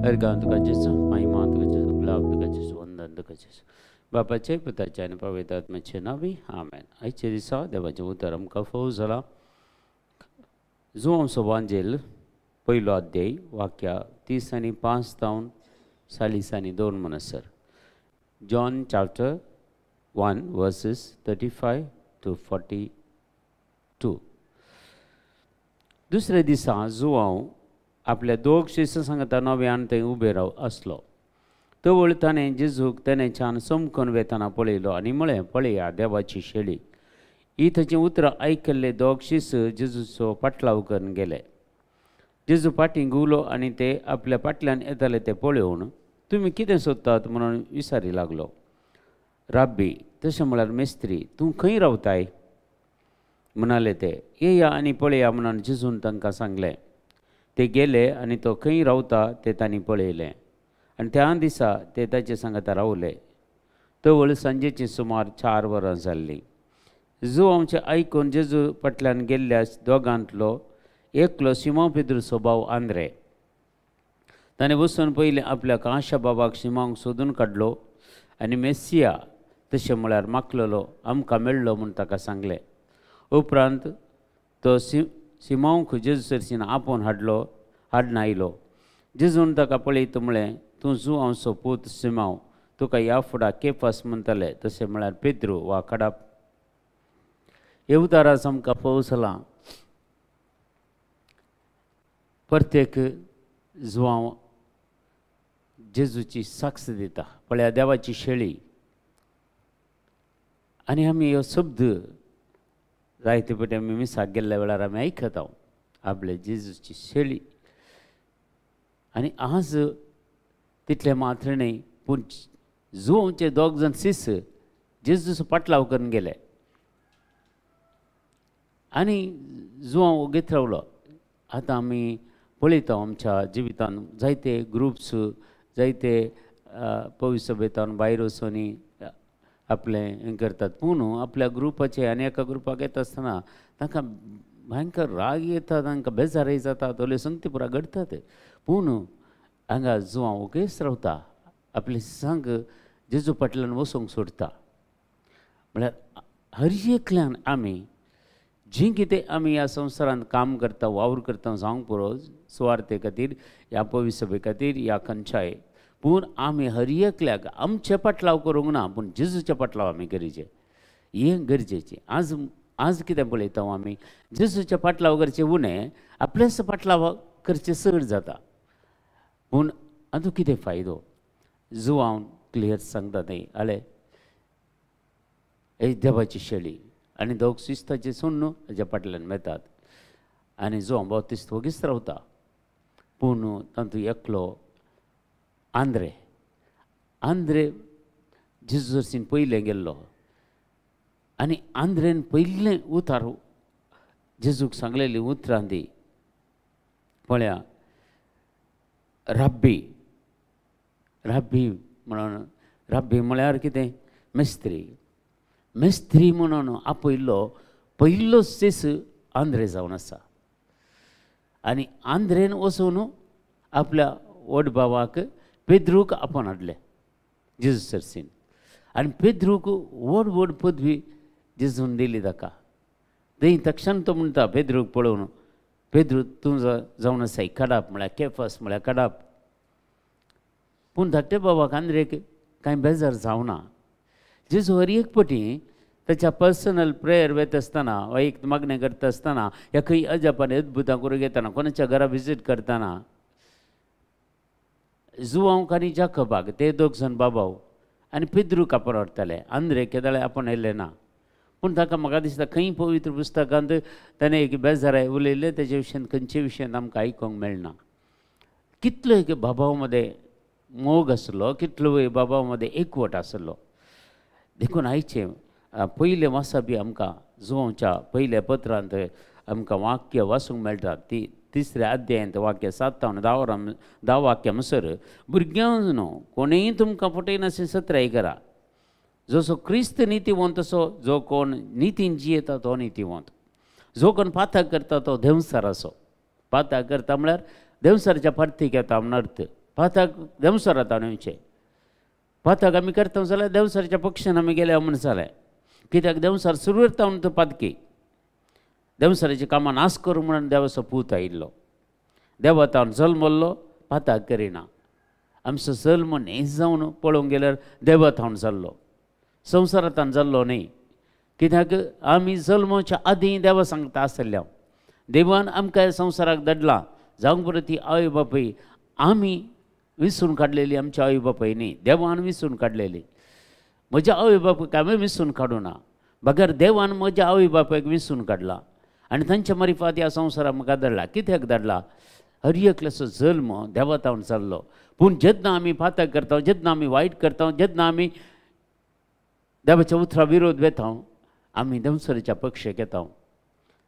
अर्गां तुका जेजू, महिमा तुका जेजू, गुलाब तुका जेजू, वंदन तुका जेजू. बापाचे पुताचे आनी पवित्र आत्म्याचे नांवी आमेन. आयचे दिसा देवाचें उतर आमकां फोव जालां. जुवांव वांजेल पयलो अध्याय वाक्या 30 आनी 5 जावन 40 आनी 2 म्हणसर. John chapter 1 verses 35 to 42. दुसऱ्या दिसा जुवांव आपल्या दोग शिश्य सांगता नव्यान थंय उबे राव आसलो. तवळ ताणें जेजूक तेणेच्यान समकून वेतना पळयलो आनी म्हळें, पळया देवाची शेळी. ही ताचीं उतरां आयकल्ले दोग शिश्य जेजूचो पाटलाव करून गेले. जेजू फाटीं घुंवलो आनी ते आपल्या फाटल्यान येताले ते पळोवन तुमी कितें सोदतात म्हणून विचारी लागलो. राब्बी, तशें म्हळ्यार मेस्त्री, तूं खंय रावताय म्हणाले ते. येया आनी पळया म्हणून जेजून तांकां सांगलें. ते गेले आनी तो खंय रावता तें तांणी पळयलें आनी त्या दिसा ते ताचे सांगता रावले. तवळ सांजेची सुमार 4 वरां जाल्लीं. जुवांवचें आयकून जेजू फाटल्यान गेल्ल्या दोगांतलो एकलो सिमांव पेद्रूचो भाव आंद्रे. ताणें वचून पयलीं आपल्या कांशा बाबाक सिमांवक सोदून काडलो आनी मेसिया तशें म्हळ्यार माकलेलो आमकां मेळ्ळो म्हूण ताका सांगलें. उपरांत तो सिमांवक जेजू सरशीन आपोवन हाडून आयलो. जेजून ताका पळयत म्हळें, तूं जुवांवचो पूत सिमांव, तुका ह्या फुडा केफास म्हणटले, तशें म्हळ्यार पेद्रू वा खडाप. हे उतारास आमकां फोव जालां. प्रत्येक जुवांव जेजूची साक्ष दिता, पळया देवाची शेळी. आनी आमी हो शब्द जायते पटी आमी मिसाक गेल्ल्या वेळार आमी आयकता, आपले जेजूची शेळी. आनी आज तितलें मात्र न्हय, पूण जुवांवचे दोग जाण शिश्य जेजूचो पाटलाव करून गेले आनी जुवांव ओगीत रावलो. आतां आमी पळयता आमच्या जिवितान जायते ग्रुप्स, जायते पवित्र सभेंतान भायर वचून आपलें हें करतात, पूण आपल्या ग्रुपाचे आनी एका ग्रुपाक येता आसतना तांकां भयंकर राग येता, तांकां बेजारय जाता, तोले संगती पुरा घडटात. पूण हांगा जुवांव ओगीच रावता, आपले सांग जेजू फाटल्यान वचूंक सोडटा. म्हळ्यार हर एकल्यान आमी जीं कितें आमी ह्या संवसारांत काम करता, वावर करता, जावंक पुरो सुवार्थे खातीर ह्या पवित्र सभे खातीर ह्या खंयच्याय, पूण आमी हर एकल्याक आमचे पाटलाव करूंक ना, पूण जेजूचे पाटलाव आमी गरजे, हें गरजेचें. आज आज कितें पळयता आमी, जेजूचे पाटलाव करचे उणें आपलेच पाटलाव करचे चड जाता. पूण आतां कितें फायदो? जुवांव क्लियर सांगता थंय, आले एक देवाची शेळी आनी दोग शिस्ताचे सोडून हाज्या फाटल्यान वेतात आनी जुवांव बाप्तिस्त वगीच रावता. पूण तातूंत एकलो आंद्रे, आंद्रे जेजू सरशीन पयलें गेल्लो आनी आंद्रेन पयलें उतार जेजूक सांगलेली उतरां ती, पळया राब्बी, राब्बी म्हणून, राब्बी म्हळ्यार कितें? मेस्त्री. मेस्त्री म्हणून आपयल्लो पयलो शिश्य आंद्रे जावन आसा. आनी आंद्रेन वचून आपल्या व्हड भावाक पेद्रूक आपोवन हाडलें जेजू सरशीन आनी पेद्रूक व्हड व्हड पदवी जेजून दिली ताका. थंय तक्षण तो म्हणटा पेद्रूक पळोवन, पेद्रू तूं जावन आसाय कडाप, म्हळ्यार केफास म्हळ्यार कडाप. पूण धाकटे बाबाक आंद्रेक कांय बेजार जावना. जेजू हर एक पटी ताच्या पर्सनल प्रेयर वता आसतना वा एक मागणें करता आसतना ह्या खंय अजापान अद्भुतां करूंक येतना, कोणाच्या घरा विजीट करतना जुवांक आनी जाकबाक ते दोग जाण बाबाव आनी पेद्रूक आपोवन व्हरताले. आंद्रे केदळे आपोवन येयले ना. पूण ताका म्हाका दिसता खंय पवित्र पुस्तकांत ताणें एक बेजाराय उलयलें तेजे विशयान खंयचे विशयान आमकां आयकूंक मेळना. कितलो एक बाबाव मदें मोग आसलो, कितलो बाबाव मदें एकवट आसलो. देखून आयचें पयलें वाचप आमकां जुवांवच्या पयल्या पत्रांत आमकां वाक्य वाचूंक मेळटा. ती तिसऱ्या अध्यायांत वाक्य 7 10 वाक्य म्हणसर, भुरग्यां न्हू कोणूय तुमकां फटयनासतना सत्राय करा, जसो क्रिस्त नितीवंत तसो जो कोण नितीन जियेता तो नितीवंत, जो कोण पातक करता तो देंवचार असो. पातक करता म्हळ्यार देंवचाराच्या पार्तीक येता म्हण अर्थ. पातक देंवचारात येवचें. पातक आमी करता जाल्यार देंवचाराच्या पक्षान आमी गेले म्हूण जालें. कित्याक देंवचार सुरवेर तावन तो पातकी, देंवचाराच्या कामां नाश करूं म्हणून देवाचो पूत आयिल्लो. देवा तावन जल्मल्लो पातक करिना. आमचो जल्म न्हय जावन पळोवंक गेल्यार देवा थावन जाल्लो, संवसारांत जाल्लो न्हय. कित्याक आमी जल्माच्या आदीं देवा सांगता आसल्या. देवान आमकां संवसाराक धाडला जावंक बरो ती आवय बापूय आमी विसरून काडलेली, आमच्या आवय बापूय न्ही, देवान विसरून काडलेली. म्हज्या आवय बापूयक हांवें विसरून काडूना, बगर देवान म्हज्या आवय बापायक विसरून काडला आनी तांच्या मारिफात ह्या संवसाराक म्हाका धाडला. कित्याक धाडला? हर एकल्याचो जल्म देवा थावन जाल्लो. पूण जेन्ना आमी पातक करता, जेन्ना आमी वायट करता, जेन्ना आमी देवाच्या उतरा विरोध वेता, आमी देंवचाराच्या पक्षेक येता.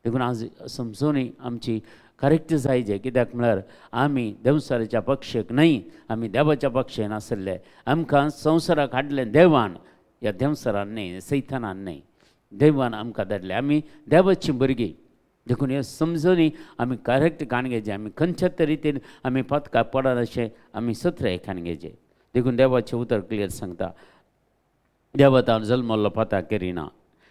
देखून आज समजूनय आमची करेक्ट जायजे. कित्याक म्हळ्यार आमी देंवचाराच्या पक्षेक न्हय, आमी देवाच्या पक्षेन आसले. आमकां संवसाराक हाडलें देवान, ह्या देंवचारान न्हय, सैतानान न्हय, देवान आमकां धाडलें. आमी देवाची भुरगीं. देखून हे समजूनय आमी करेक्ट काण घेवचें. आमी खंयच्या तरी रितीन आमी पातकां पडना अशें आमी सत्राय काण घेवचें. देखून देवाचें उतर क्लियर सांगता, देवतान जल्मल्लो पातक करिना.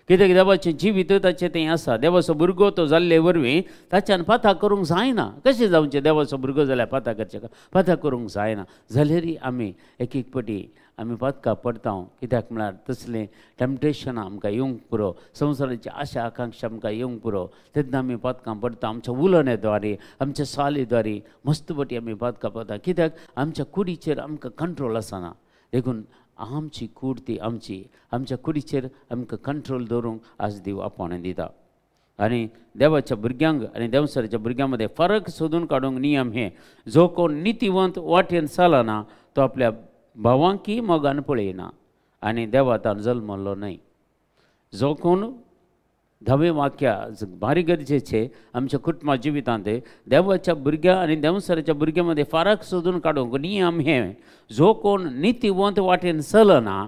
कित्याक देवाचें जिवीत ताचें तें आसा. देवाचो भुरगो तो जाल्ले वरवीं ताच्यान पातक करूंक जायना. कशें जावचें? देवाचो भुरगो जाल्यार पातक करचें? पातक करूंक जायना. जाल्यारय आमी एक एक पटी आमी पातकां पडटा. कित्याक म्हळ्यार तसलें टेम्पटेशनां आमकां येवंक पुरो, संवसाराची आशा आकांक्षा आमकां येवंक पुरो, तेन्ना आमी पातकां पडटा. आमच्या उलोवण्या द्वारे, आमच्या साली द्वारे मस्त पटी आमी पातकां पडटा. कित्याक आमच्या कुडीचेर आमकां कंट्रोल आसना. देखून आमची कूड ती आमची, आमच्या कुडीचेर आमकां कंट्रोल दवरूंक आज देव आपोवणें दिता. आनी देवाच्या भुरग्यांक आनी देंवचाराच्या भुरग्यां मदें फरक सोदून काडूंक नियम हे, जो कोण नितीवंत वाटेन चलना तो आपल्या भावांकी मोगान पळयना आनी देवातान जल्मल्लो न्हय. जो कोण धावे वाक्या भारी गरजेचें आमच्या कुटुंबा जिवितांत देवाच्या भुरग्या आनी देंवचाराच्या भुरग्यां मदें फरक सोदून काडूंक नियम हे, जो कोण नितीवंत वाटेन चलना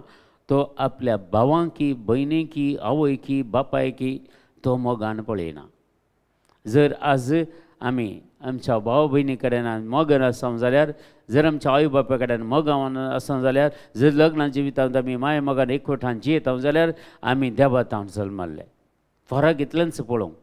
तो आपल्या भावांकी, भयणीकी, आवयकी, बापायकी तो मोगान पळयना. जर आज आमी आमच्या भाव भयणी कडेन मोगान आसत जाल्यार, जर आमच्या आवय बापाय कडेन मोगान आसत जाल्यार, जर लग्ना जिवितांत आमी माय मोगान एकवटान जियेता जाल्यार आमी देवातान जल्मल्ले. फरक इतलेंच पळोवंक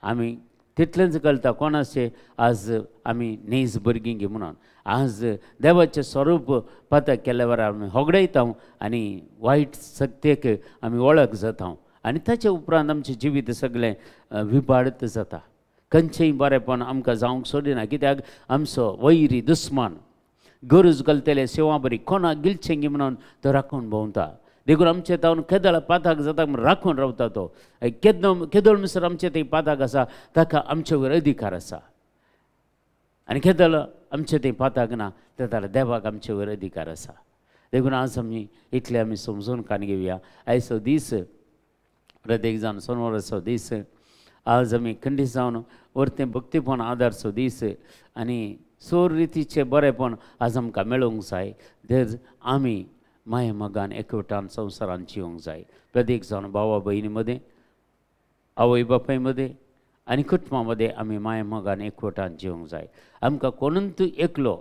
आमी तितलेंच कळटा कोणाचे आज आमी नीज भुरगीं म्हणून. आज देवाचें स्वरूप पातक केल्या वेळार आमी होगडयता आनी वायट शक्तेक आमी वळख जाता आनी ताचे उपरांत आमचें जिवीत सगळें विबाडत जाता. खंयचेंय बरेंपण आमकां जावंक सोडिना. कित्याक आमचो वैरी दुस्मान गरज घालतले सेवा बरी कोणाक गिलचें गी म्हणून तो राखून भोंवता. देखून आमचे तावन केदळ पातक जाता म्हूण राखून रावता तो. केदो केदळ म्हणसर आमचे थंय पातक आसा ताका आमचे वयर अधिकार आसा आनी केदळ आमचे थंय पातक ना तेन्ना देवाक आमचे वयर अधिकार आसा. देखून आज आमी इतले आमी समजून कान घेवया. आयचो दीस प्रत्येक जावन सोनवाराचो दीस, आज आमी खंडीत जावन वरतें भक्तीपण आदारचो दीस आनी सोर रितीचें बरेंपण आज आमकां मेळोवंक जाय. जर आमी माया मोगान एकवटान संवसारान जिवंक जाय. प्रत्येक जावन भावा भयणी मदें, आवय बापाय मदें आनी कुटुंबा मदें आमी माया मोगान एकवटान जिवंक जाय. आमकां कोणून एकलो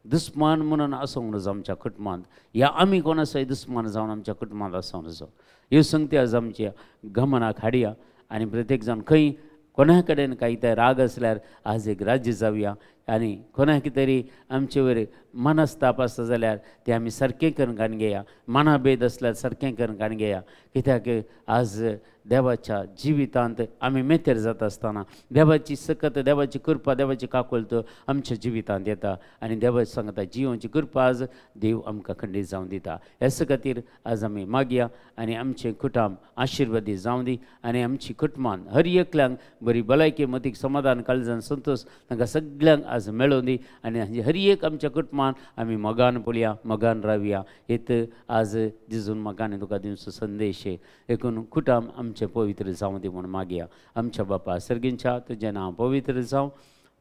दुस्मान म्हणून आसूंक नजो आमच्या कुटुंबांत, या आमी कोणाचोय दुस्मान जावन आमच्या कुटुंबांत आसूंक नजो. ह्यो संगती आज आमच्या गमनाक हाडया आनी प्रत्येक जाण खंय कोणा कडेन कांय ते राग आसल्यार आज एक राज्य जावया आनी कोणाक तरी आमचे वयर मनस्ताप आसता जाल्यार ते आमी सारकें करून काडून घेया. मनाभेद आसल्यार सारकें करून काडून घेया. कित्याक आज देवाच्या जिवितांत आमी मेतेर जाता आसतना देवाची सकत, देवाची कृपा, देवाची काकुळट आमच्या जिवितांत येता आनी देवाची सांगता जिवनची कृपा आज देव आमकां खंडीत जावन दिता. हेच खातीर आज आमी मागया आनी आमचें कुटुंब आशिर्वादी जावं दी आनी आमची कुटुंबान हर एकल्यांक बरी भलायकी, मतीक समाधान, काळजान संतोश तांकां सगल्यांक आज मेळोवन दी आनी हर एक आमच्या कुटुंबान आमी मोगान पळया, मोगान रावया. हेत आज जेजून म्हाका आनी तुका दिवचो संदेश. देखून कुटुंब आमचें पवित्र जावं दी म्हूण मागया. आमच्या बापा सर्गींच्या तुजें नांव पवित्र जावं,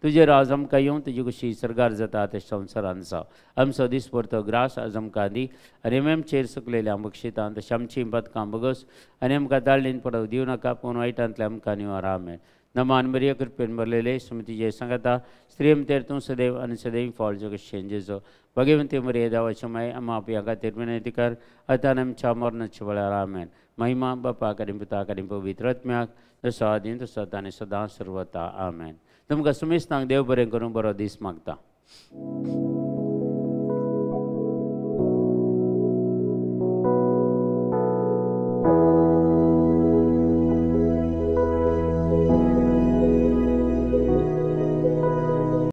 तुजें राज आमकां येवं, तुजी कशी सरकार जाता तशें संवसारान जावं. आमचो दिसपडतो ग्रास आज आमकां दी आनी आमचेर सुकलेल्या बक्षितां तशें आमचीं पदकां बगस आनी आमकां दाळणीन पडोवंक दिवं नाका, पूण वायटांतलें आमकां निवार. आमेन. नमान मरिया कृपेन भरलेले सुमतीचे सांगता स्त्रियम तेर तूं सदैव आनी सदैव फळ जगशेन जेजो भगवंती मरिये देवाच्या माय आमा आपल्या खातीर विनंती कर आतां आमच्या मरणाच्या वेळार आमेन. महिमा बापाक आनी पुताक आनी पवित्र आत्म्याक जसो आदीं तसो आतां आनी सदां सर्वता आमेन. तुमकां सुमेस्तांक देव बरें करूं बरो दीस मागता.